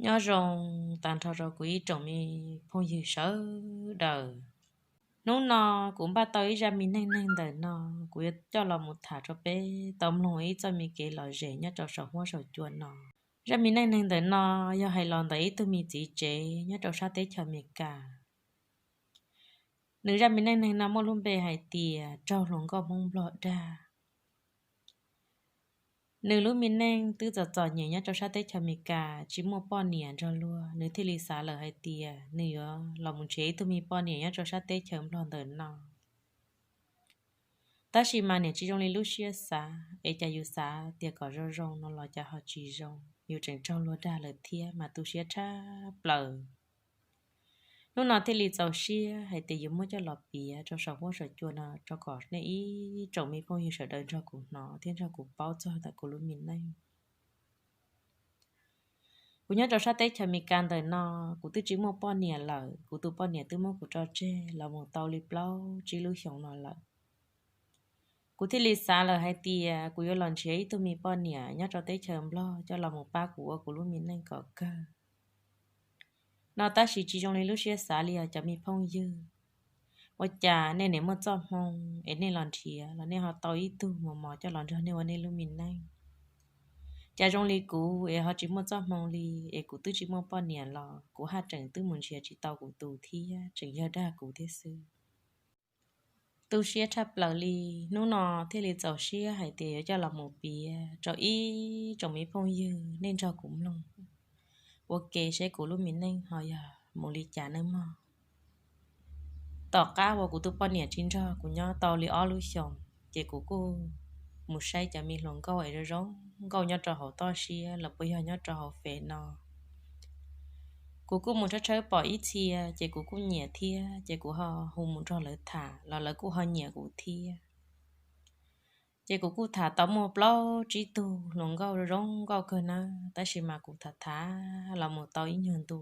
Nyob zoo tag nrho rau kuv ib tsoom me phooj ywg sawv daws. Hnub no kuv npaj tau ib zaj me neej neeg ntawm no, kuv yuav coj los mus tham rau peb tau mloog ib txoj me kev lom zem nyob rau saum huab saum cua no. Zaj me neej neeg ntawm no yog hais los ntawm ib tug me txiv tsev nyob rau sab teb chaws Amelikas. Nws zaj me neej neeg no muaj lub npe hais tias raug hluas nkauj Hmoob Nplog dag. Nws lub me neej twb txom txom nyem nyob rau sab teb chaws Amelikas tsis muaj poj niam nrog luag, nws thiaj li xav lawm hais tias nws yuav los mus nrhiav ib tug me poj niam nyob rau sab teb chaws Nplog ntawm no. Tab sis mas niam tsis zoo li lub siab xav, es cas yus xav tias kom zoo zoo no los cas ho tsis zoo, yus tseem raug luag dag lawm thiab mas tu siab tshaj plaws. Hnub no thiaj li txaus siab hais tias yuav muab coj los piav rau saum huab saum cua no rau kom nej ib tsoom me phooj ywg sawv daws nrog kuv hnov thiab nrog kuv paub txog ntawm kuv lub me neej. Kuv nyob rau sab teb chaws Amelikas ntawm no, kuv twb tsis muaj poj niam lawm, kuv tus poj niam twb muab kuv tso tseg los mus tau li plaub tsib lub xyoos no lawm. Kuv thiaj li xav lawm hais tias kuv yuav los nrhiav ib tug me poj niam nyob rau teb chaws Nplog coj los mus pab kuv ua kuv lub me neej kom kawg no, tab sis tsis zoo li lub siab xav li os cov me phooj ywg. Ua cas nej niam muaj txoj hmoo es nej los nrhiav los nej ho tau ib tug mos mos coj los nrog nej ua nej lub me neej? Cas zoo li kuv es ho tsis muaj txoj hmoo li, es kuv twb tsis muaj poj niam los kuv haj tseem twb mus nrhiav tsis tau kuv tus thiab tseem yog dag kuv thiab xwb. Tu siab tshaj plaws li, hnub no thiaj li txaus siab hais tias yuav coj los mus piav rau ib tsoom me phooj ywg nej nrog kuv mloog ua ke seb kuv lub me neej ho yog mus li cas nawb mog. Tom qab uas kuv tus poj niam tsis nrog kuv nyob tau li ob lub xyoos, ces kuv kuj mus saib cov me hluas nkauj es zoo zoo nkauj nyob rau hauv toj siab los puas yog nyob rau hauv fem no. Kuv kuj mus tshawb tshawb pom ib txhia, ces kuv kuj nyiam thiab, ces kuv ho hu mus nrog lawv tham los lawv kuj ho nyiam kuv thiab. Ces kuv kuj tham tau muaj plaub tsib tug hluas nkauj zoo nkauj kawg nawb, tab sis mas kuv tham tham los mus tau ib nyuag ntu,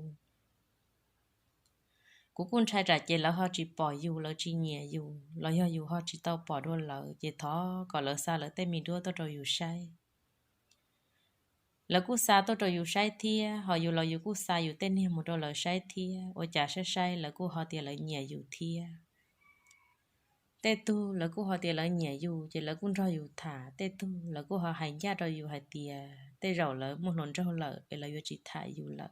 kuv kuj ntshai tsam ces lawv ho tsis pom yus, lawv tsis nyiam yus, los yog yus ho tsis tau pom dua lawv, ces thov kom lawv xa lawv tej me duab tuaj rau yus saib. Lawv kuj xa tuaj rau yus saib thiab, ho yus los yus kuj xa yus tej niag mus rau lawv saib thiab, ua cas saib saib lawv kuj ho tias lawv nyiam yus thiab. Tej tug lawv kuj ho tias lawv nyiam yus, ces lawv kuj nrog yus tham, tej tug lawv kuj ho hais ncaj rau yus hais tias tej zaum lawv muaj hluas nraug lawm es lawv yuav tsis tham yus lawm.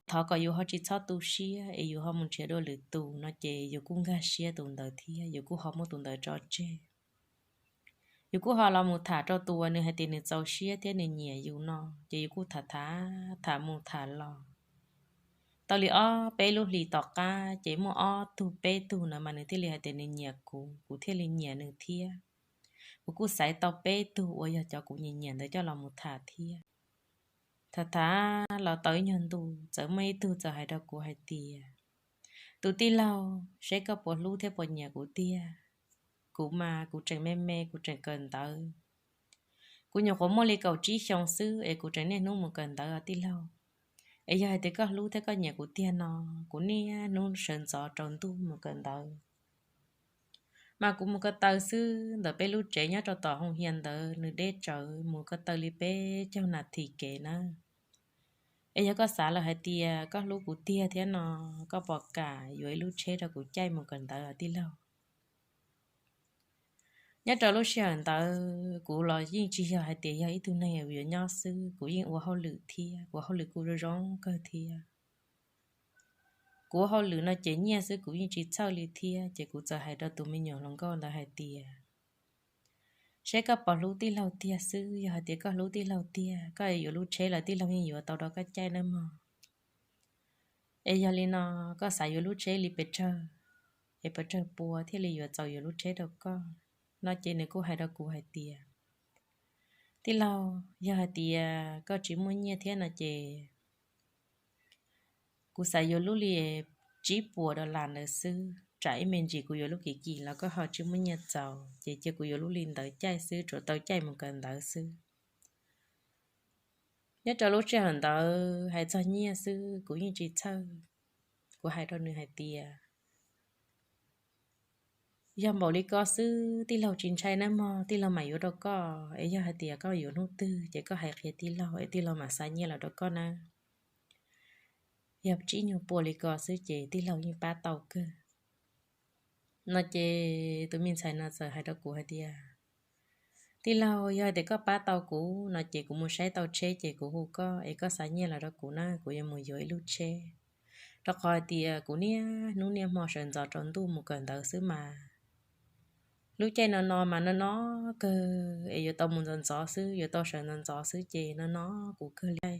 Thov kom yus ho tsis txhob tu siab es yus ho mus nrhiav dua lwm tus no, ces yus kuj nkag siab tus ntawd thiab, yus kuj ho muab tus ntawd tso tseg. Yus kuj ho los mus tham rau tus uas nws hais tias nws txaus siab thiab nws nyiam yus no, ces yus kuj tham tham tham mus tham los. Tau li ob peb lub hlis tom qab ces muaj ob tug peb tug ntawd mas nws thiaj li hais tias nws nyiam kuv, kuv thiaj li nyiam nws thiab. Kuv kuj xaiv tau peb tug uas yog cov kuv nyiam nyiam ntawd coj los mus tham thiab. Tham tham los tau ib nyuag ntu, txawm muaj ib tug txawm hais rau kuv hais tias, tus tij laug, seb koj puas hlub thiab puas nyiam kuv tiag. Kuv mas kuv tseem me me, kuv tseem kawm ntawv. Kuv nyuam qhuav muaj li kaum tsib xyoo xwb es kuv tseem niaj hnub mus kawm ntawv os tij laug. Es yog hais tias koj hlub thiab koj nyiam kuv tiag no, kuv niaj hnub sawv ntxov rau ntuj mus kawm ntawv. Mas kuv mus ko taw xwb, ntawm peb lub tsev nyob rau tom hoo hias ntawd nws deb tsawv, mus ko taw li peb caug nas this kev nawb. Es yog koj xav lawm hais tias koj hlub kuv tiag thiab no, koj puas kam yuav ib lub tsheb rau kuv caij mus kawm ntawv os tij laug. Nyob rau lub sij hawm ntawd kuv los yeej tsis yog hais tias yog ib tug neeg uas yuav nyob xwb, kuv yeej ua hauj lwm thiab, kuv hauj lwm kuj zoo zoo kawg thiab. Kuv ua hauj lwm no ces nyiaj xwb kuv yeej tsis txhawj li thiab, ces kuv txawm hais rau tus me nyuam hluas nkauj ntawd hais tias, seb koj puas hlub tij laug tiag xwb, yog hais tias koj hlub tij laug tiag, koj yuav lub tsheb los tij laug yeej yuav tau rau koj caij nawb mog. Es yog li no, koj xav yuav lub tsheb li pes tsawg, es pes tsawg pua thiaj li yuav txaus yuav lub tsheb rau koj? No ces nws kuj hais rau kuv hais tias, tij laug, yog hais tias koj tsis muaj nyiaj thiab no ces kuv xav yuav lub li tsib puas dollar ntawd xwb, tsam ib me ntsis kuv yuav lub kim kim los koj ho tsis muaj nyiaj txaus, ces cia kuv yuav lub li ntawd caij xwb, tsuas tau caij mus kawm ntawv xwb. Nyob rau lub sij hawm ntawd hais txog nyiaj xwb kuv yeej tsis txhawj. Kuv hais rau nws hais tias, yog npaum li ko xwb tij laug tsis ntshai nawb mog, tij laug mam yuav rau koj, es yog hais tias koj yuav hnub twg ces koj hais qhia tij laug es tij laug mam xa nyiaj los rau koj nawb. yog tsib nyuag pua li ko xwb ces tij laug yeej pab tau kawg. No ces tus me ntxhais no txawm hais rau kuv hais tias, tij laug, yog tias koj pab tau kuv no ces kuv mus saib tau tsheb ces kuv hu koj es koj xa nyiaj los rau kuv na, kuv yuav mus yuav ib lub tsheb. Rau qhov hais tias kuv niaj hnub niaj hmo sawv ntxov rau ntuj mus kawm ntawv xwb mas, lub caij no no mas no no kawg es yuav tau mus ntxov ntxov xwb, yuav tau sawv ntxov ntxov xwb ces no no kuv kawg li.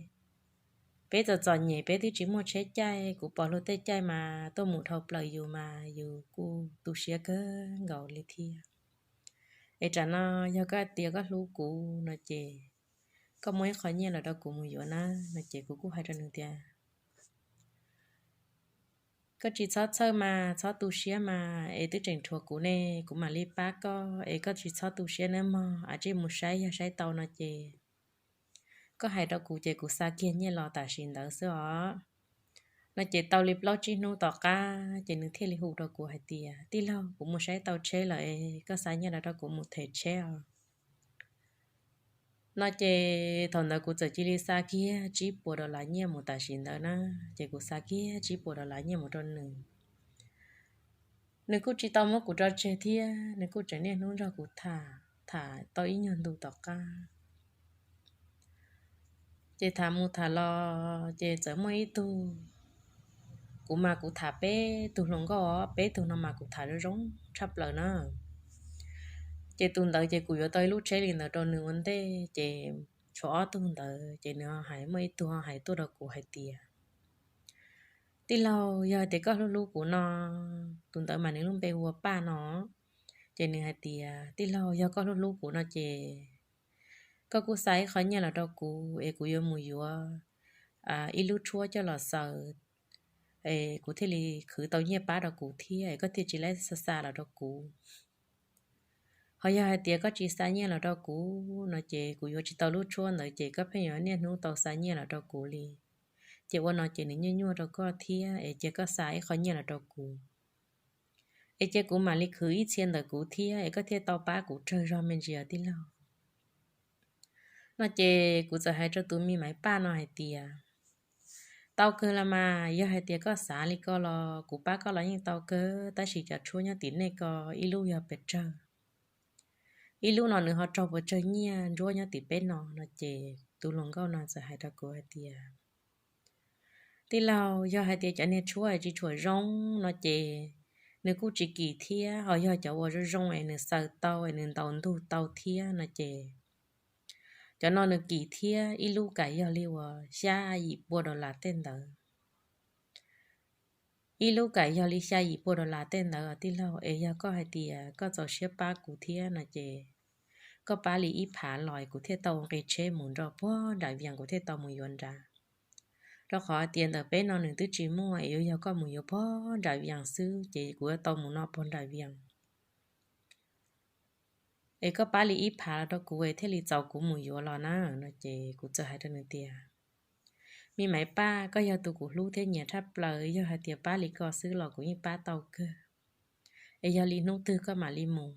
Peb txom txom nyem peb twb tsis muaj tsheb caij, kuv pom luag tej caij mas tuaj mus dhau plaws yus mas yus kuj tu siab kawg nkaus li thiab. Es tsam no yog koj tias koj hlub kuv no ces koj muab ib qho nyiaj los rau kuv mus yuav na. No ces kuv kuj hais rau nws tias, koj tsis txhob txhawj mas, txhob tu siab mas, es twb tseem rhuav kuv ne, kuv mam li pab koj es koj tsis txhob tu siab nawb mog. Ab, tsij mus saib, yog saib tau no ces koj hais rau kuv ces kuv xa kiag nyiaj los tam sim ntawd xwb os. No ces tau li plaub tsib hnub tom qab ces nws thiaj li hu rau kuv hais tias, tij laug, kuv mus saib tau tsheb lawm es koj xa nyiaj los rau kuv mus them tsheb os. No ces thaum ntawd kuv txawm cia li xa kiag tsib puas dollar nyiaj mus tam sim ntawd na, ces kuv xa kiag tsib puas dollar nyiaj mus rau nws. Nws kuj tsis tau muab kuv tso tseg thiab, nws kuj tseem niaj hnub nrog kuv tham, tham tau ib nyuag ntu tom qab. Ces tham mus tham los ces txawm muaj ib tug, kuv mas kuv tham peb tug hluas nkauj os, peb tug no mas kuv tham zoo zoo tshaj plaws na. Ces tus ntawd ces kuv yuav tau ib lub tsheb li ntawd rau nws ua ntej, ces tshuav ob tug ntawd ces nws ho hais, muaj ib tug ho hais tuaj rau kuv hais tias, tij laug, yog hais tias koj hlub hlub kuv no, tus ntawd mas nws lub npe hu ua Paj no, ces nws hais tias, tij laug, yog koj hlub hlub kuv no ces koj kuj xa ib qho nyiaj los rau kuv es kuv yuav mus yuav ib lub tshuab coj los xaws, kuv thiaj li khwv tau nyiaj pab rau kuv thiab es koj thiaj tsis laib xa xa los rau kuv. Ho yog hais tias koj tsis xa nyiaj los rau kuv no ces kuv yuav tsis tau lub tshuab ntawd ces koj pheej yuav niaj hnub tau xa nyiaj los rau kuv li. Ces ua no ces nws nyuaj nyuaj rau koj thiab es cia koj xa ib qho nyiaj los rau kuv, es cia kuv mam li khwv ib txhia ntawm kuv thiab es koj thiaj tau pab kuv tsawg zog me ntsis os tij laug. No ces kuv txawm hais rau tus me Maiv Paj no hais tias, tau kawg los mas, yog hais tias koj xav li ko los kuv pab koj los yeej tau kawg, tab sis cov tshuab nyob tim nej ko ib lub yog pes tsawg, ib lub no nws ho raug puas tsawg nyiaj ntsuab nyob tim peb no. No ces tus hluas nkauj no txawm hais rau kuv hais tias, tij laug, yog hais tias cov niag tshuab tsis tshua zoo no ces nws kuj tsis kim thiab, ho yog cov uas zoo zoo es nws xaws tau es nws ntaus ntug tau thiab no ces cov no nws kim thiab, ib lub kam yog li uas xya yim pua dollar tej ntawd. Ib lub kam yog li xya yim pua dollar tej ntawd os tij laug, es yog koj hais tias koj txaus siab pab kuv thiab no ces koj pab li ib phav los kuv thiaj tau nqis tsheb mus nram puag nram Vias, kuv thiaj tau mus yuav nrad. Rau qhov tias ntawm peb no nws twb tsis muaj es yuav yog koj mus yuav puag nram Vias xwb ces kuv yuav tau mus no puag nram Vias. Es koj pab li ib phav los rau kuv es thiaj li txaus kuv mus yuav los na. No ces kuv txawm hais rau nws tias, me Maiv Paj, koj yog tus kuv hlub thiab nyiam tshaj plaws, yog hais tias pab li ko xwb los kuv yeej pab tau kawg, es yog li hnub twg koj mam li mus.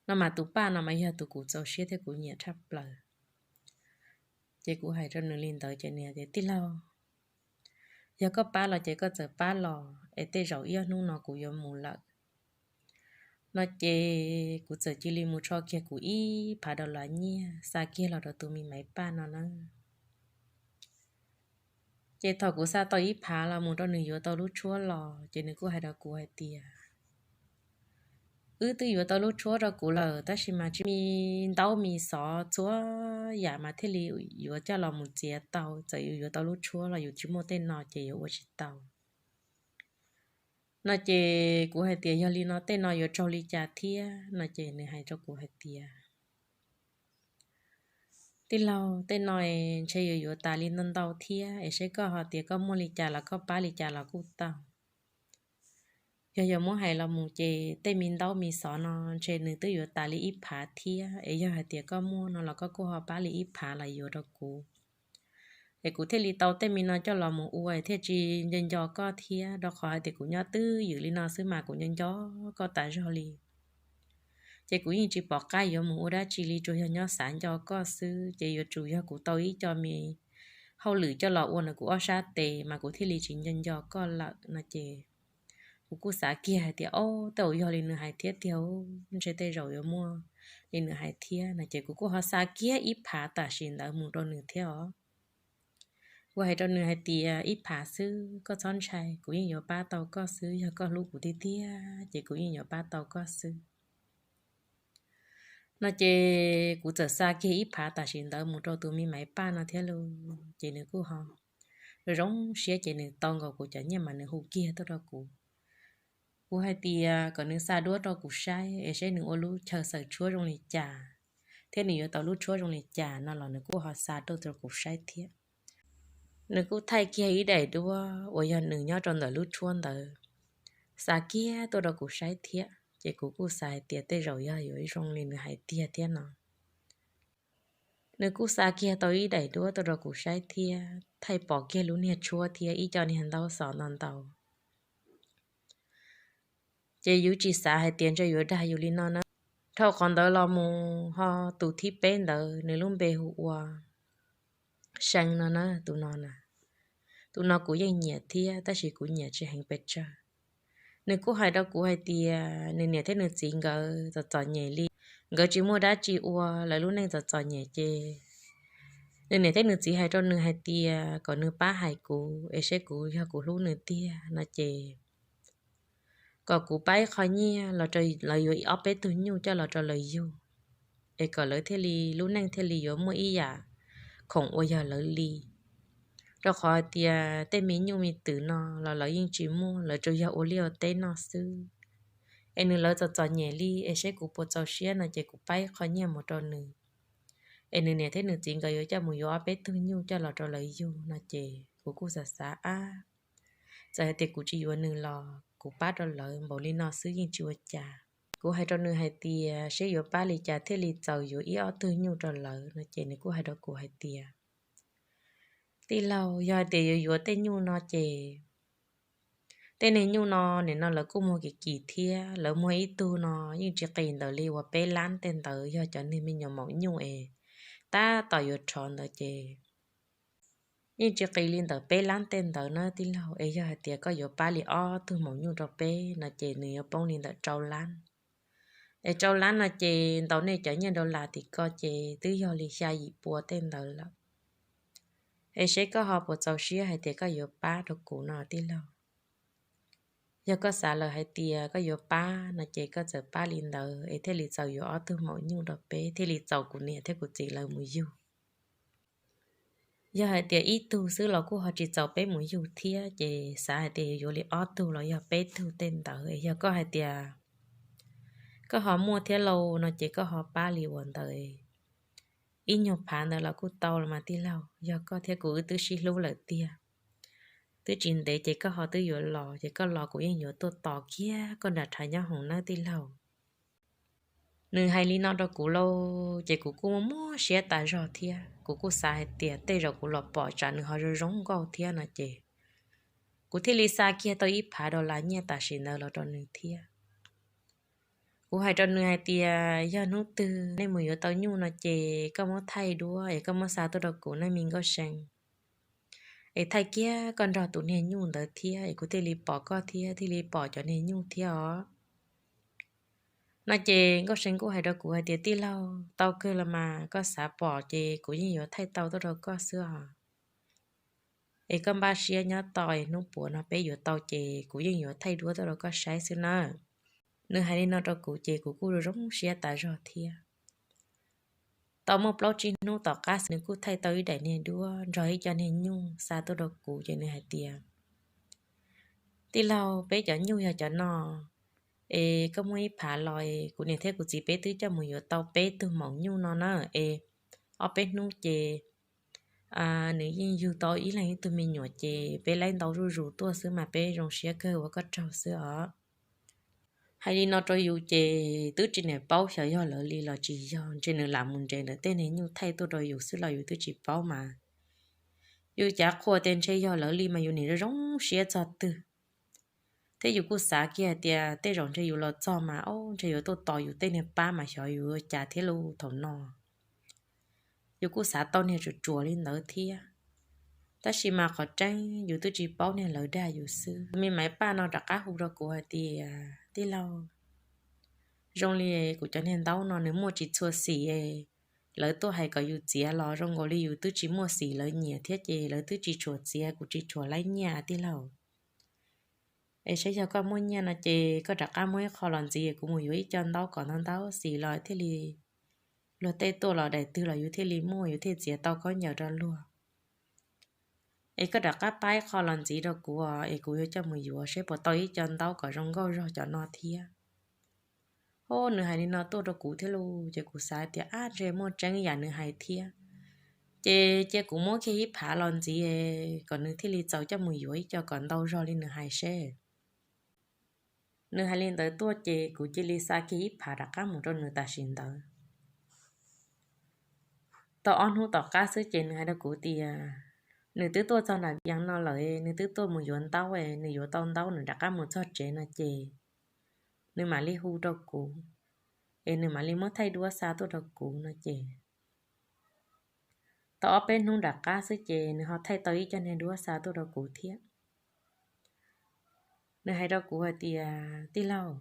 No mas tus Paj no mas yog tus kuv txaus siab thiab kuv nyiam tshaj plaws. Ces kuv hais rau nws li ntawd ces nws tias, tij laug, yog koj pab los ces koj txawm pab los es tej zaum ib ob hnub no kuv yuav mus lawm. No ces kuv txawm cia li mus tsho kiag kuv ib phav dollar nyiaj xa kiag los rau tus me Maiv Paj no na. Ces thaum kuv xa tau ib phav los mus rau nws yuav tau lub tshuab los ces nws kuj hais rau kuv hais tias, wb twb yuav tau lub tshuab rau kuv lawm tab sis mas tsis mi ntaub mi xov txhua yam mas thiaj li yuav coj los mus txiav tau, txawm yus yuav tau lub tshuab los yus tsis muaj tej no ces yuav ua tsis tau. No ces kuv hais tias, yog li no tej no yuav raug li cas thiab? No ces nws hais rau kuv hais tias, tij laug, tej no es ntshe yuav yuav tas li ntau ntau thiab es seb koj ho tias koj muaj li cas los koj pab li cas los kuj tau. Yog yuav muab hais los mus ces tej mi ntaub mi xov no ntshe nws twb yuav tas li ib phav thiab, es yog hais tias koj muaj no los koj kuj ho pab li ib phav los yuav rau kuv, es kuv thiaj li tau tej mi no coj los mus ua thiaj tsis nco nco koj thiab, rau qhov hais tias kuv nyob twj ywm li no xwb mas kuv nco nco koj tas zog li. Ces kuv yeej tsis pom qab yuav mus ua dab tsi li, tsuas yog nyob xav nco koj xwb. Ces yuav tsum yog kuv tau ib co me hauj lwm coj los ua ntawm kuv ob sab tes mas kuv thiaj li tsis nco nco koj lawm no ces kuv kuj xav kiag hais tias, Ob, tej zaum yog li nws hais thiab tiag, ntshe tej zaum yuav muaj li nws hais thiab no ces kuv kuj ho xa kiag ib phav tam sim ntawd mus rau nws thiab os. Kuv hais rau nws hais tias, Ib phav xwb, koj txhob ntshai, kuv yeej yuav pab tau koj xwb, yog koj hlub kuv tiag tiag ces kuv yeej yuav pab tau koj xwb no ces kuv txawm xa kiag ib phav tam sim ntawd mus rau tus me Maiv Paj no thiab lauj. Ces nws kuj ho zoo siab ces nws tau nkaus kuv cov nyiaj mas nws hu kiag tuaj rau kuv. Kuv hais tias kom nws xa duab rau kuv saib es saib nws ua lub chaw xaws tshuab zoo li cas thiab nws yuav tau lub tshuab zoo li cas no los nws kuj ho xa tuaj rau kuv saib thiab. Nws kuj thaij kiag ib daim duab uas yog nws nyob rau ntawm lub tshuab ntawd xa kiag tuaj rau kuv saib thiab ces kuv kuj xav hais tias tej zaum yog yuav zoo li nws hais tiag thiab no. Nws kuj xa kiag tau ib daim duab tuaj rau kuv saib thiab thaij pom kiag lub niag tshuab thiab ib co niag ntaub xov ntau ntau. Ces yus tsis xav hais tias ntshe yuav dag yus li no na. Dhau qhov ntawd los mus ho tus thib peb ntawd nws lub npe hu ua See no na, tus no na. Tus no kuv yeej nyiam thiab tab sis kuv nyiam tsis heev pes tsawg. Nws kuj hais rau kuv hais tias nws niam thiab nws txiv nkawd txom txom nyem li, nkawd tsis muaj dab tsi ua, lawv lub neej txom txom nyem ces nws niam thiab nws txiv hais rau nws hais tias kom nws pab hais kuv es saib kuv yog kuv hlub nws tiag no ces kom kuv pab ib qho nyiaj los rau lawv yuav ob peb tug nyuj coj los rau lawv yug, es kom lawv thiaj li lub neej thiaj li yuav muaj ib yam khoom uas yog lawv li. Rau qhov hais tias tej me nyuj me twm no los lawv yeej tsis muaj, lawv tsuas yog ua liaj ua teb noj xwb. Es nws lawv txom txom nyem li es saib kuv puas txaus siab no ces kuv pab ib qho nyiaj mus rau nws, es nws niam thiab nws txiv nkawd yuav coj mus yuav ob peb tug nyuj coj los rau lawv yug no ces kuv kuj xav xav ab, txawm hais tias kuv tsis yuav nws los kuv pab rau lawv npaum li no xwb yeej tsis ua cas. Kuv hais rau nws hais tias seb yuav pab li cas thiaj li txaus yuav ib ob tug nyuj rau lawv no ces nws kuj hais rau kuv hais tias, Tij laug, yog hais tias yuav yuav tej nyuj no ces tej niag nyuj no nim no lawv kuj muag kim kim thiab, lawv muag ib tug no yeej tsis qis ntawm li uas peb lab tej ntawd, yog cov niag me nyuam maum nyuj es tab tom yuav rhov ntawd ces yeej tsis qis li ntawm peb lab tej ntawd na tij laug. Es yog hais tias koj yuav pab li ob tug maum nyuj rau peb no ces nws yuav poob li ntawm rau lab. Es rau lab no ces ntaus nej cov nyiaj dollar tim ko ces twb yog li xya yim pua tej ntawd lawm. Es seb koj ho puas txaus siab hais tias koj yuav pab rau kuv no tij laug. Yog koj xav lawm hais tias koj yuav pab no ces koj txawm pab li ntawd es thiaj li txaus yuav ob tug maum nyuj rau peb, thiaj li txaus kuv niam thiab kuv txiv lawv mus yug. Yog hais tias ib tug xwb los kuj ho tsis txaus peb mus yug thiab, ces xav hais tias yuav li ob tug los yog peb tug tej ntawd. Yog koj hais tias koj ho muaj thiab lauj no ces koj ho pab li uas ntawd ib nyuag phav ntawd los kuj tau los mas tij laug. Yog koj thiab kuv wb twb sib hlub lawm tiag, twb tsis ntev ces koj ho twb yuav los, ces koj los kuv yeej yuav tuaj tos kiag koj nram rhais nyob hoom nawb tij laug. Nws hais li no rau kuv lauj, ces kuv kuj muaj siab tas zog thiab. Kuv kuj xav hais tias tej zaum kuv los pom tsam nws ho zoo zoo nkauj thiab no ces kuv thiaj li xa kiag tau ib phav dollar nyiaj tam sim ntawd los rau nws thiab. Kuv hais rau nws hais tias yog hnub twg nej mus yuav tau nyuj no ces koj muab thaij duab es koj muab xa tuaj rau kuv nawb me Nkauj See. Es thaij kiag koj nrog tus niag nyuj ntawd thiab es kuv thiaj li pom koj thiab thiaj li pom cov niag nyuj thiab os. No ces Nkauj See kuj hais rau kuv hais tias tij laug, tau kawg los mas, koj xav pom ces kuv yeej yuav thaij tau tuaj rau koj xwb os. Es koj npaj siab nyob tos es hnub puav no peb yuav tau ces kuv yeej yuav thaij duab tuaj rau koj saib xwb nawb. Nws hais li no rau kuv ces kuv kuj zoo siab tas zog thiab. Tau muaj plaub tsib hnub tom qab xwb nws kuj thaij tau ib daim niag duab nrog ib co niag nyuj xa tuaj rau kuv ces nws hais tias tij laug, peb cov nyuj yog cov no, es koj muaj ib phav los es kuv niam thiab kuv txiv peb twb coj mus yuav tau peb tug maum nyuj no na, es ob peb hnub ces nws yeej yug tau ib leeg ib tug me nyuam ces peb laib ntau zuj zus tuaj xwb mas peb zoo siab kawg ua koj raug xwb os. Hais li no rau yus ces twb tsis niam paub xyov yog lawv li los tsis yog, ntshe nws lam mus nres ntawm tej niag nyuj thaij tuaj rau yus xwb los yus twb tsis paub mas. Yus cav qhua tias ntshe yog lawv li mas yus niam zoo siab txog twg. Thiab yus kuj xav kiag hais tias tej zaum ntshe yus los txog mas ob ntshe yuav tuaj tos yus tej niag pab mas xyov yus yuav cas thiab lauj thaum no. Yus kuj xav tau niag tsuas tsuas li ntawd thiab. Tab sis mas qhov tseeb yus twb tsis paub ne, lawv dag yus xwb. Me Maiv Paj no rov qab hu rau kuv hais tias, tij laug, zoo li kuv cov niag ntaub no nws muaj tsis txhua xim, lawv tuaj hais kom yus txiav los zoo nkaus li yus twb tsis muaj xim lawv nyiam thiab ces lawv twb tsis tshuam txiav, kuv tsis tshuam laib nyiaj tij laug. Es saib yog koj muaj nyiaj no ces koj rov qab muab ib qho los ntxiv, kuv mus yuav ib co ntaub kom ntau ntau xim los thiaj li luag tej tuaj los daim twg los yus thiaj li muaj, yus thiaj txiav tau khaub ncaws rau luag. Es koj rov qab pab ib qho los ntxiv rau kuv es kuv yuav coj mus yuav seb puas tau ib co ntaub kom zoo nkauj zog cov no thiab. Ho nws hais li no tuaj rau kuv thiab lauj, ces kuv xav tias, ab, ntshe muaj tseeb yam nws hais thiab. Ces cia kuv muab kiag ib phav los ntxiv kom nws thiaj li txaus coj mus yuav ib co kom ntau zog li nws hais seb. Nws hais li ntawd tuaj ces kuv cia li xa kiag ib phav rov qab mus rau nws tam sim ntawd. Tau ob hnub tom qab xwb ces nws hais rau kuv tias nws twb tuaj txog nram Vias no lawm, nws twb tuaj mus yuav ntaub, nws yuav tau ntaub nws rov qab mus txog tsev no ces nws mam li hu rau kuv, es nws mam li muab thaij duab xa tuaj rau kuv no ces tau ob peb hnub nram qab xwb ces nws ho thaij tau ib co niag duab xa tuaj rau kuv thiab. Nws hais rau kuv hais tias, tij laug,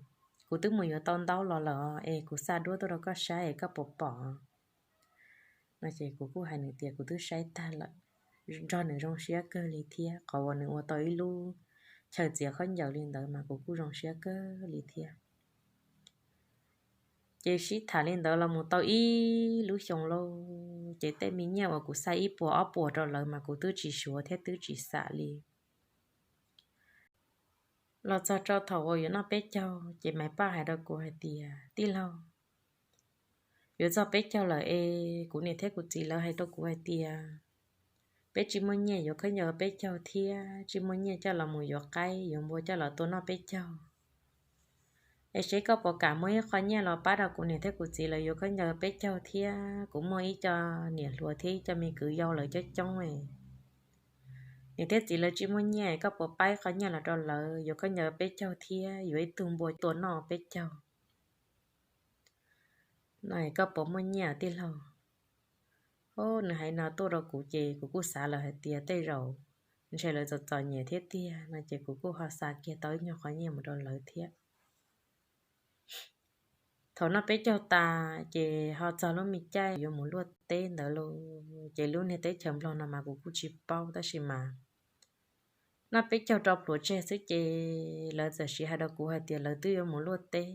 kuv twb mus yuav tau ntaub los lawm es kuv xa duab tuaj rau koj saib es koj puas pom no ces kuv kuj hais nws tias kuv twb saib tag lawm, nrog nws zoo siab kawg li thiab, qhov uas nws ua tau ib lub chaw txiav khaub ncaws li ntawd mas kuv kuj zoo siab kawg li thiab. Ces sib tham li ntawd los mus tau ib lub xyoo lauj, ces tej me nyiaj uas kuv xa ib puas ob puas rau lawv mas kuv twb tsis suav thiab twb tsis xam li. Los txog rau thaum uas yuav noj peb caug ces Maiv Paj hais rau kuv hais tias, tij laug, yuav txog peb caug lawm es kuv niam thiab kuv txiv lawv hais rau kuv hais tias peb tsis muaj nyiaj yuav khaub ncaws peb caug thiab tsis muaj nyiaj coj los mus yuav qaib yuav npua coj los tua noj peb caug. Es seb koj puas kam muab ib qho nyiaj los pab rau kuv niam thiab kuv txiv lawv yuav khaub ncaws peb caug thiab kuv muaj ib co niam hluas thiab ib co me kwv yau lawv coob coob. Niam thiab txiv lawv tsis muaj nyiaj, koj puas pab ib qho nyiaj los rau lawv yuav khaub ncaws peb caug thiab yuav ib tug npua tua noj peb caug no, koj puas muaj nyiaj tij laug? Nws hais no tuaj rau kuv ces kuv kuj xav lawm hais tias tej zaum ntshe lawv txom txom nyem thiab tiag no ces kuv kuj ho xa kiag tau ib nyuag qhov nyiaj mus rau lawv thiab. Thaum noj peb caug tas ces ho txog lub me caij yuav mus luaj teb ntawd lauj, ces lub niag teb chaws Nplog no mas kuv kuj tsis paub tab sis mas noj peb caug rau pluav tseg xwb ces lawv txawm siv hais rau kuv hais tias lawv twb yuav mus luaj teb,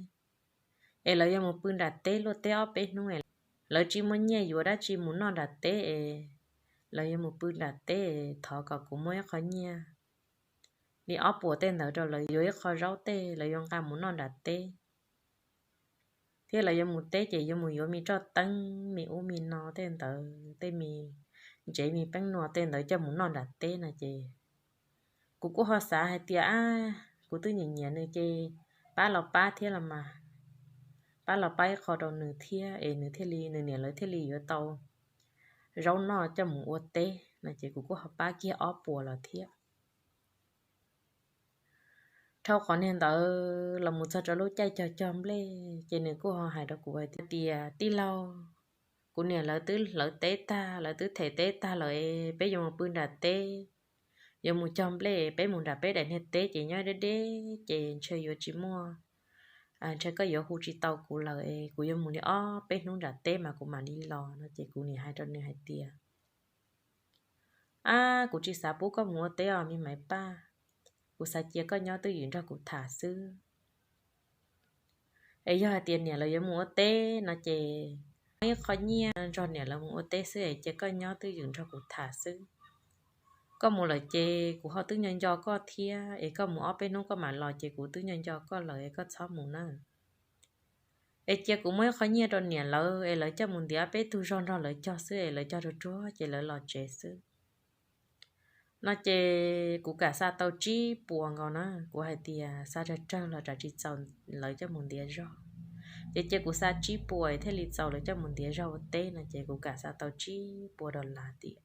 es lawv yuav mus pw nram teb luaj teb ob peb hnub es lawv tsis muaj nyiaj yuav dab tsi mus noj nram teb es lawv yuav mus pw nram teb es thov kom kuv muab ib qho nyiaj li ob puas tej ntawd rau lawv yuav ib qho zaub tej lawv yuav nqa mus noj nram teb. Thiab lawv yuav mus teb ces yuav mus yuav me roj teeb me ub me no tej ntawd, tej me ntsev me peeb nua tej ntawd coj mus noj nram teb no ces kuv kuj ho xav hais tias, ab, kuv twb nyiam nyiam nws ces pab los pab thiab los mas, pab los pab ib qho rau nws thiab es nws thiaj li, nws niam lawv thiaj li yuav tau zaub noj coj mus ua teb no ces kuv kuj ho pab kiag ob puas los thiab. Dhau qhov niag ntawd los mus txog rau lub caij cog cog nplej ces nws kuj ho hais rau kuv hais tias, tij laug, kuv niam lawv twb hlawv teb tag, lawv twb them teb tag lawm, peb yuav mus pw nram teb, yuav mus cog nplej, peb mus nram peb daim niag teb ces nyob deb deb ces ntshe yuav tsis muaj, ntshe koj yuav hu tsis tau kuv lawm, kuv yuav mus li ob peb hnub nram teb mas kuv mam li los no ces kuv niam hais rau nws hais tias, ab, kuv tsis xav pub koj mus ua teb os me Maiv Paj, kuv xav cia koj nyob twj ywm nrog kuv tham xwb. Es yog hais tias niam lawv yuav mus ua teb no ces muab ib qho nyiaj nrog niam lawv mus ua teb xwb es cia koj nyob twj ywm nrog kuv tham xwb. Koj mus lawm ces kuv ho twb nco nco koj thiab, es koj mus ob peb hnub koj mam los ces kuv twb nco nco koj lawm es koj txhob mus na. Es cia kuv muab ib qho nyiaj rau niam lawv es lawv coj mus ntiav peb tug zog nrog lawv cog xwb es lawv cog ruag ruag ces lawv los tsev xwb no ces kuv kam xa tau tsib puas nkaus na, kuv hais tias xa tsawg tsawg los tsam tsis txaus lawv coj mus ntiav zog, ces cia kuv xa tsib puas thiaj li txaus lawv coj mus ntiav zog ua teb no ces kuv kam xa tau tsib puas dollar tiam.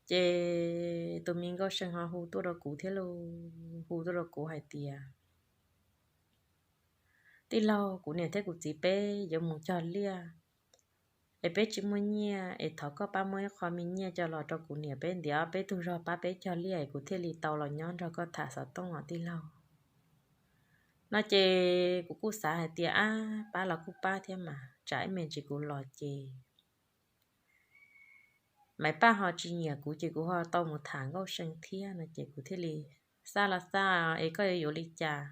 Ces tus me Nkauj See ho hu tuaj rau kuv thiab lauj, hu tuaj rau kuv hais tias, tij laug, kuv niam thiab kuv txiv peb yuav mus cog liaj, es peb tsis muaj nyiaj, es thov koj pab muab ib qho me nyiaj coj los rau kuv niam peb ntiav peb tug zog pab peb cog liaj es kuv thiaj li tau los nyob nrog koj tham xov tooj os tij laug. No ces kuv kuj xav hais tias, ab, pab los kuj pab thiab mas, tsam ib me ntsis kuv los ces Maiv Paj ho tsis nyiam kuv ces kuv ho tau mus tham Nkauj See thiab no ces kuv thiaj li, xaj los xaj es koj yuav yuav li cas?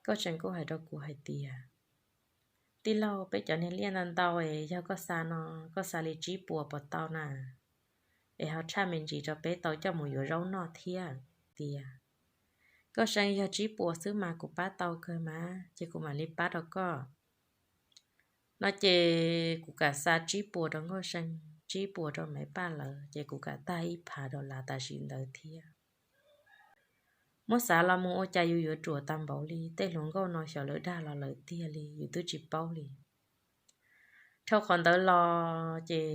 Nkauj See kuj hais rau kuv hais tias, tij laug, peb cov niag liaj ntau ntau es yog koj xa no, koj xa li tsib puas puas tau na, es ho tshaj me ntsis rau peb tau coj mus yuav zaub noj thiab. Tias, Nkauj See, yog tsib puas xwb mas kuv pab tau kawg mas, ces kuv mam li pab rau koj. No ces kuv kam xa tsib puas rau Nkauj See, tsib puas rau Maiv Paj lawv, ces kuv kam tag ib phav dollar tam sim ntawd thiab. Muab xav los mus ua cas yus yuav ruam tag npaum li, tej hluas nkauj no xyov lawv dag los lawv tiag li yus twb tsis paub li. Dhau qhov ntawd los ces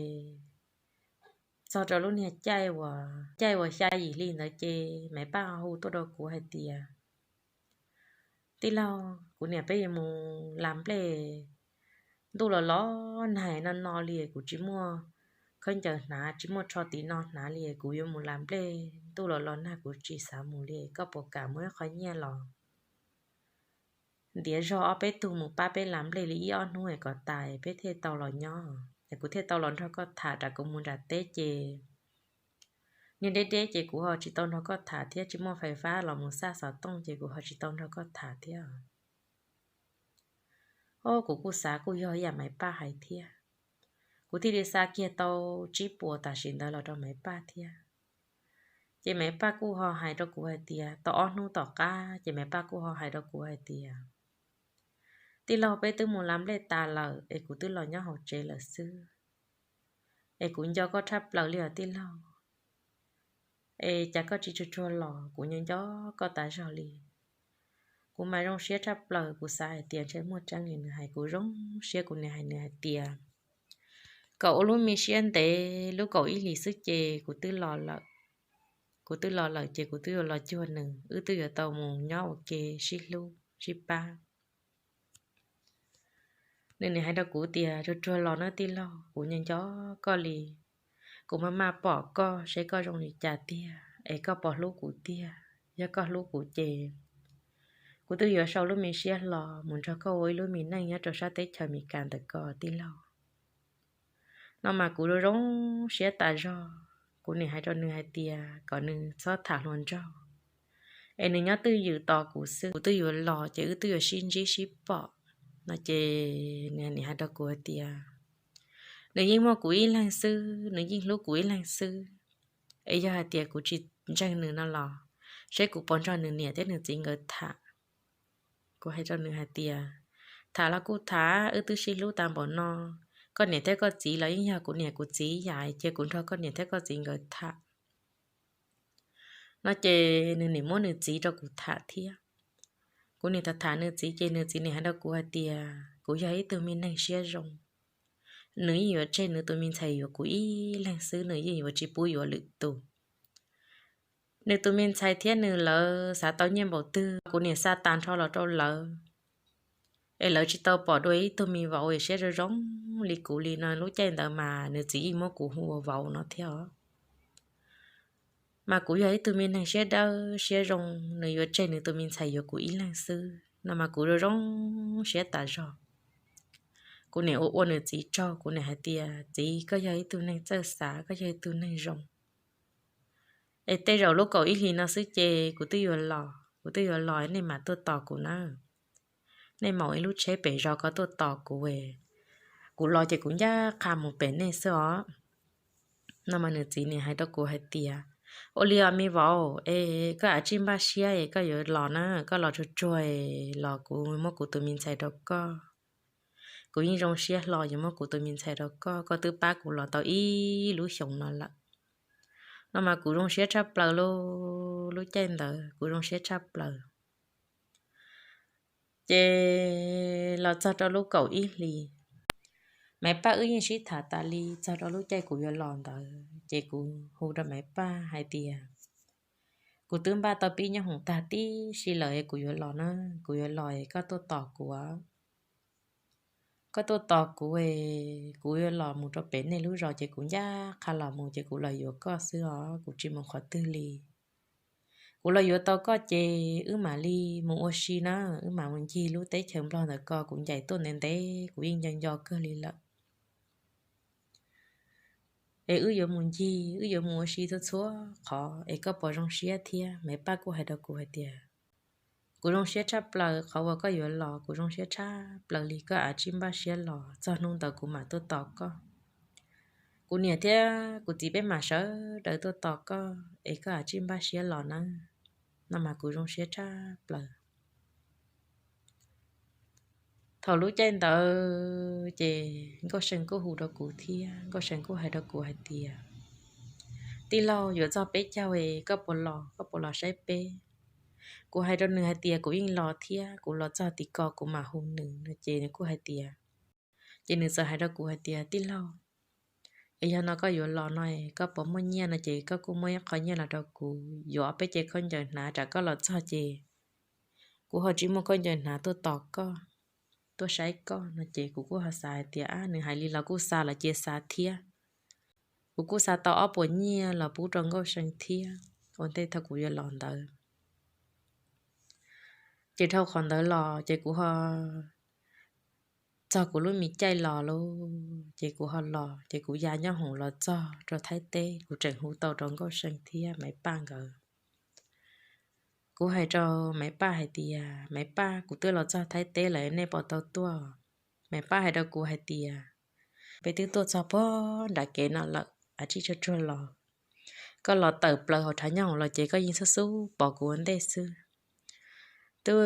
txog rau lub niag caij uas, caij uas xya yim hli ntawd ces Maiv Paj hu tuaj rau kuv hais tias, tij laug, kuv niam peb yuav mus las nplej, ntuj los los nag no no li kuv tsis muaj khaub ncaws hnav, tsis muaj tsho tiv no hnav li, kuv yuav mus las nplej, ntuj los los nag kuv tsis xav mus li, koj puas kam muab ib qho nyiaj los ntiav zog ob peb tug mus pab peb las nplej li ib ob hnub kom tas peb thiaj tau los nyob, kuv thiaj tau los nrog koj tham, rau kuv mus nram teb ces niag deb deb ces kuv ho tsis tau nrog koj tham thiab, tsis muaj fais fab los mus xaj xov tooj ces kuv ho tsis tau nrog koj tham thiab. Os, kuv kuj xav kuj yog yam Maiv Paj hais thiab, kuv thiaj li xa kiag tau tsib puas tam sim ntawd los rau Maiv Paj thiab. Ces Maiv Paj kuj ho hais rau kuv hais tias, tau ob hnub tom qab ces Maiv Paj kuj ho hais rau kuv hais tias, tij laug, peb twb mus las nplej tas lawm es kuv twb los nyob hauv tsev lawm xwb, es kuv nco koj tshaj plaws li os tij laug. Es cas koj tsis tsuag tsuag los, kuv nco nco koj tas zog li. Kuv mas zoo siab tshaj plaws, kuv xav hais tias ntshe muaj tseeb li nws hais, kuv zoo siab, kuv niam hais nws hais tias kom ua lub me siab ntev, lub kaum ib hlis xwb ces kuv twb los lawm. Kuv twb los lawm ces kuv twb yuav los cuag nws, wb twb yuav tau mus nyob ua ke sib hlub sib pab. Nws nim hais rau kuv tias, tsuag tsuag los nawb tij laug, kuv nco nco koj li. Kuv maj maj pom koj seb koj zoo li cas tiag es koj puas hlub kuv tiag. Yog koj hlub kuv ces kuv twb yuav sau lub me siab hlo mus nrog koj ua ib lub me neej nyob rau sab teb chaws Amelikas ntawm ko tij laug. No mas kuv zoo zoo siab tas zog, kuv nim hais rau nws hais tias kom nws txhob tham hluas nraug, es nws nyob twj ywm tos kuv xwb, kuv twb yuav los ces wb twb yuav sib ntsib sib pom. No ces nws nim hais rau kuv hais tias nws yeej muaj kuv ib leeg xwb, nws yeej hlub kuv ib leeg xwb, es yog hais tias kuv tsis ntseeg nws no los seb kuv puas nrog nws niam thiab nws txiv nkawd tham. Kuv hais rau nws hais tias, tham los kuj tham, wb twb sib hlub tas npaum no, koj niam thiab koj txiv los yeej yog kuv niam kuv txiv yam, cia kuv nrog koj niam thiab koj txiv nkawd tham. No ces nws nim muab nws txiv rau kuv tham thiab. Kuv nim tham tham nws txiv ces nws txiv nim hais rau kuv hais tias kuv yog ib tug me neeg siab zoo, nws yeej yuav tseg nws tus me ntxhais yuav kuv ib leeg xwb, nws yeej yuav tsis pub yuav lwm tus. Nws tus me ntxhais thiab nws lawv xav tau nyiaj npaum twg kuv nim xa tas nrho los rau lawv, es lawv tsis tau pom dua ib tug me vauv es siab zoo zoo li kuv li no. Lub caij ntawd mas nws txiv yeej muab kuv hu ua vauv no thiab os. Mas kuv yog ib tug me neeg siab dawb siab zoo, nws yuav tseg nws tus me ntxhais yuav kuv ib leeg xwb no mas kuv zoo zoo siab tas zog. Kuv nim ua ua nws txiv tsaug, kuv nim hais tias, txiv, koj yog ib tug neeg txawj xav, koj yog ib tug neeg zoo, es tej zaum lub kaum ib hlis no xwb ces kuv twb yuav los, kuv twb yuav los nej mam tuaj tos kuv na. Nej maum ib lub tsheb pem zos ko tuaj tos kuv, kuv los ces kuv ncaj qha mus pem nej xwb os. No mas nws txiv nim hais rau kuv hais tias, ua li os me vauv, es koj ua tsis npaj siab es koj yuav los na, koj los tsuag tsuag los kuv muab kuv tus me ntxhais rau koj. Kuv yeej zoo siab hlo yuav muab kuv tus me ntxhais rau koj, koj twb pab kuv los tau ib lub xyoos no lawm. No mas kuv zoo siab tshaj plaws lauj, lub caij ntawd kuv zoo siab tshaj plaws. Ces los txog rau lub kaum ib hlis, Maiv Paj wb yeej sib tham tas li, txog rau lub caij kuv yuav los ntawd ces kuv hu rau Maiv Paj hais tias, kuv twb npaj tau pib nyob hoom tag tib si lawm es kuv yuav los na, kuv yuav los es koj tuaj tos kuv. koj tuaj tos kuv es kuv yuav los mus rau pem nej lub zos ces kuv ncaj qha los mus ces kuv los yuav koj xwb os, kuv tsis mus qhov twg li. Kuv los yuav tau koj ces wb mam li mus ua si na, wb mam mus ncig lub teb chaws Nplog ntawm ko, kuv ncaim tuaj ntev ntev kuv yeej nco nco kawg li lawm. Es wb yuav mus ncig, wb yuav mus ua si txhua txhua qhov es koj puas zoo siab thiab? Maiv Paj kuj hais rau kuv hais tias, kuv zoo siab tshaj plaws qhov uas koj yuav los, kuv zoo siab tshaj plaws li, koj av tsij npaj siab los, txog hnub ntawd kuv mam tuaj tos koj. Kuv niam thiab kuv txiv peb mam sawv daws tuaj tos koj es koj av tsij npaj siab los nawb, no mas kuv zoo siab tshaj plaws. Thaum lub caij ntawd ces Nkauj See kuj hu rau kuv thiab, Nkauj See kuj hais rau kuv hais tias, tij laug, yuav txog peb caug es koj puas los, koj puas los saib peb? Kuv hais rau nws hais tias kuv yeej los thiab, kuv los txog tim ko kuv mam hu nws no ces nws kuj hais tias, ces nws txawm hais rau kuv hais tias, tij laug, es yog no koj yuav los no, koj puas muaj nyiaj no ces koj kuj muab ib qho nyiaj los rau kuv yuav peb cev khaub ncaws hnav, tsam koj los txog ces kuv ho tsis muaj khaub ncaws hnav tuaj tos koj, tuaj saib koj no ces kuv kuj ho xav hais tias, ab, nws hais li los kuj xa los cia xav thiab. Kuv kuj xa tau ob puas nyiaj los pub rau Nkauj See thiab ua ntej thaum kuv yuav los ntawd. Ces dhau qhov ntawd los ces kuv ho txog kuv lub me caij los lauj, ces kuv ho los ces kuv ya nyob hoom los txog rau Thaib teb, kuv tseem hu tau rau Nkauj See thiab Maiv Paj nkawd. Kuv hais rau Maiv Paj hais tias, Maiv Paj, kuv twb los txog Thaib teb lawm, nej puas tau tuaj? Maiv Paj hais rau kuv hais tias, peb twb tuaj txog puag nram kev no lawm, av tsij tsuag tsuag los. Koj los tawm plaws hauv rhav nyob hoom los ces koj yeej xub xub pom kuv ua ntej xwb. Twb,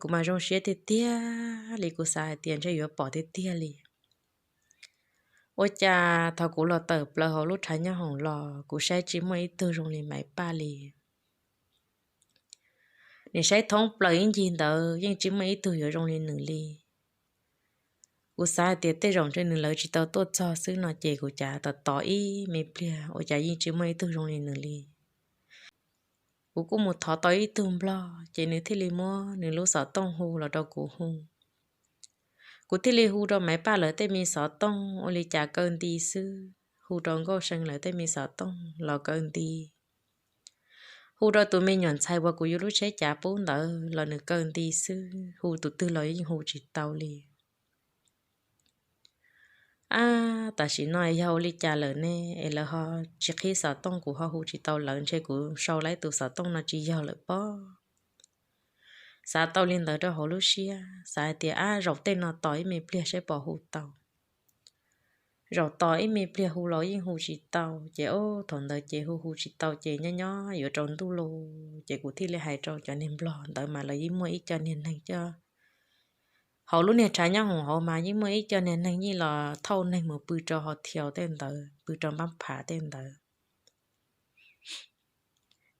kuv mas zoo siab tiag tiag li, kuv xav hais tias ntshe yuav pom tiag tiag li. Ua cas thaum kuv los tawm plaws hauv lub rhav nyob hoom los kuv saib tsis muaj ib tug zoo li Maiv Paj li. Nws saib thoob plaws ib ncig ntawd yeej tsis muaj ib tug yuav zoo li nws li. Kuv xav hais tias tej zaum ntshe nws lawv tsis tau tuaj txog xwb no ces kuv cav tos tos ib me pliag ua cas yeej tsis muaj ib tug zoo li nws li. Kuv kuj mus thov tau ib tug Nplog ces nws thiaj li muab nws lub xov tooj hu los rau kuv hu. Kuv thiaj li hu rau Maiv Paj lawv tej me xov tooj ua li cas kaw nti xwb, hu rau Nkauj See lawv tej me xov tooj los kaw nti. Hu rau tus me nyuam ntxhais uas kuv yuav lub tsheb cav pub ntawd los nws kaw nti xwb, hu tus twg los yeej hu tsis tau li. Ab, tam sim no yog ua li cas lawm ne es lawv ho tsis qhib xov tooj, kuv ho hu tsis tau lawv, ntshe kuv sau lawv tus xov tooj no tsis yog lawm pob. Xav tau li ntawd rau hauv lub siab, xav hais tias ab, zaum tej no tos ib me pliag saib puas hu tau. Zaum tos ib me pliag hu los yeej hu tsis tau, ces ob thaum ntawd ces hu hu tsis tau ces nyob nyob yuav rau ntuj los ces kuv thiaj li hais rau cov niag Nplog ntawd mas lawv yeej muaj ib co niag neeg coj, hauv lub niag tshav nyob hoom hauv mas yeej muaj ib co niag neeg yeej los thauj neeg mus pw rau hos thiau tej ntawd, pw rau npab phav tej ntawd.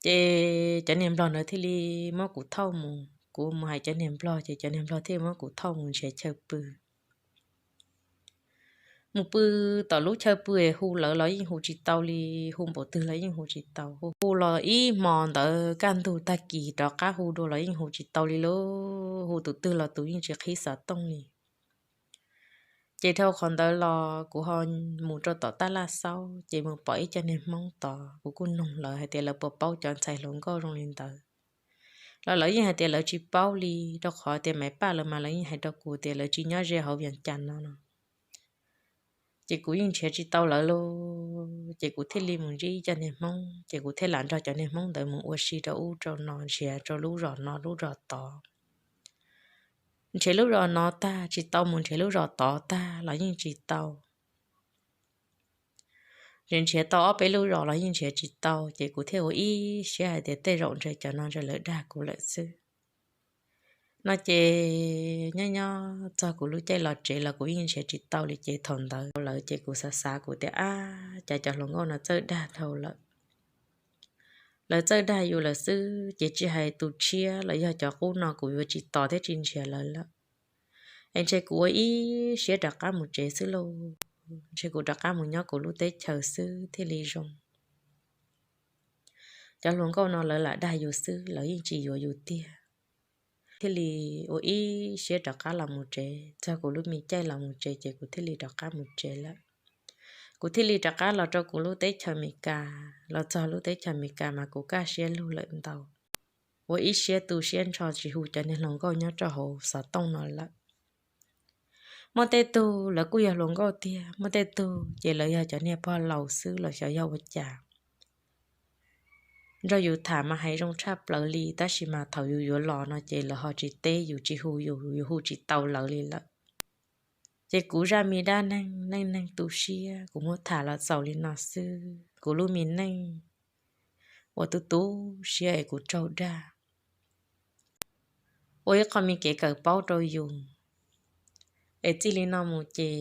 Ces cov niag Nplog ntawd thiaj li muab kuv thauj mus, kuv mus hais cov niag Nplog ces cov niag Nplog thiaj muab kuv thauj mus nrhiav chaw pw. Mus pw tom lub chaw pw es hu lawv los yeej hu tsis tau li, hu npaum twg los yeej hu tsis tau, hu hu los ib hmo ntawd kaj ntug tag kis rov qab hu dua los yeej hu tsis tau li lauj, hu tus twg los tus yeej tsis qhib xov tooj li. Ces dhau qhov ntawd los kuv ho mus rau tom Taj Laj Xaub ces mus pom ib co niag Hmoob tod, kuv kuj nug lawv hais tias lawv puas paub cov ntxhais hluas nkauj zoo li ntawd los lawv yeej hais tias lawv tsis paub li, rau qhov tias Maiv Paj lawv mas lawv yeej hais rau kuv tias lawv tsis nyob ze hauv Vias Cas no no. Ces kuv yeej nrhiav tsis tau lawv lauj, ces kuv thiaj li mus ntsib ib co niag Hmoob, ces kuv thiaj lam nrog cov niag Hmoob ntawd mus ua si rau ub rau no, nrhiav rau lub zos no lub zos tod. Nrhiav lub zos no tag tsis tau, mus nrhiav lub zos tod tag los yeej tsis tau. Nrhiav nrhiav tau ob peb lub zos los yeej nrhiav tsis tau, ces kuv thiaj ua ib siab hais tias tej zaum ntshe cov no ntshe lawv dag kuv lawm xwb no. Ces nyob nyob txog kuv lub caij los tsev los kuv yeej nrhiav tsis tau li, ces thaum ntawd lawv ces kuv xav xav kuv tias ab, cas cov hluas nkauj no txawj dag dhau lawm. Lawv txawj dag yus lawm xwb ces tsis hais tus tshiab los yog cov qub no kuv yuav tsis tos thiab tsis nrhiav lawv lawm. Es ntshe kuv ua ib siab rov qab mus tsev xwb lauj, ntshe kuv rov qab mus nyob kuv lub teb chaws xwb thiaj li zoo. Cov hluas nkauj no lawv lam dag yus xwb, lawv yeej tsis yuav yus tiag. thiaj li ua ib siab rov qab los mus tsev. Txog kuv lub me caij los mus tsev ces kuv thiaj li rov qab mus tsev lawm. Kuv thiaj li rov qab los rau kuv lub teb chaws Amelikas. Los txog lub teb chaws Amelikas mas kuv kaj siab lug lawm ntau, ua ib siab tu siab nrho tsis hu cov niag hluas nkauj nyob rau hauv xov tooj no lawm. Muaj tej tug lawv kuj yog hluas nkauj tiag, muaj tej tug ces lawv yog cov niag pog laus xwb los xyov yog ua cas. Nrog yus tham mas hais zoo tshaj plaws li, tab sis mas thaum yus yuav los no ces lawv ho tsis teb yus, tsis hu yus, yus hu tsis tau lawv li lawm. Ces kuv zaj me dab neeg neej neeg tu siab kuv muab tham los xaus li no xwb. Kuv lub me neej uas tu tu siab es kuv raug dag ua ib qho me kev kawm paub rau yus, es txij li no mus ces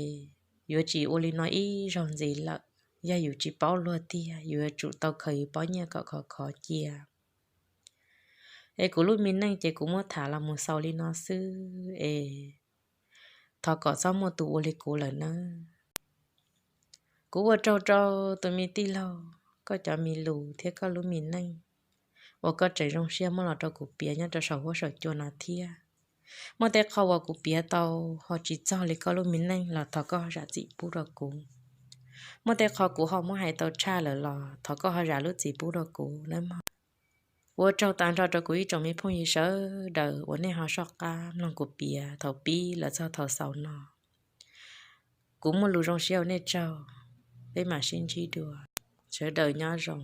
yuav tsis ua li no ib zaug ntxiv lawm. Yog yus tsis paub luag tiag, yus yuav tsum tau khaws yus pob nyiaj kom khov khov cia. Es kuv lub me neej ces kuv muab tham los mus xaus li no xwb es thov kom txhob muaj tus ua li kuv lawm nawb. Kuv ua tsaug rau tus me tij laug, koj cov me lus thiab koj lub me neej uas koj tseem zoo siab muab los rau kuv piav nyob rau saum huab saum cua no thiab. Muaj tej qho uas kuv piav tau ho tsis txog li koj lub me neej los thov koj ho zam txim pub rau kuv. Muaj tej qho kuv ho muab hais tau tshaj lawm los thov koj ho zam lub txim pub rau kuv nawb mog. Ua tsaug tag nrho rau kuv ib tsoom me phooj ywg sawv daws uas nej ho soj qab mloog kuv piav thaum pib los txog thaum xaus no. Kuv muaj lus zoo siab ua nej tsaug, peb mam sib ntsib dua, sawv daws nyob zoo.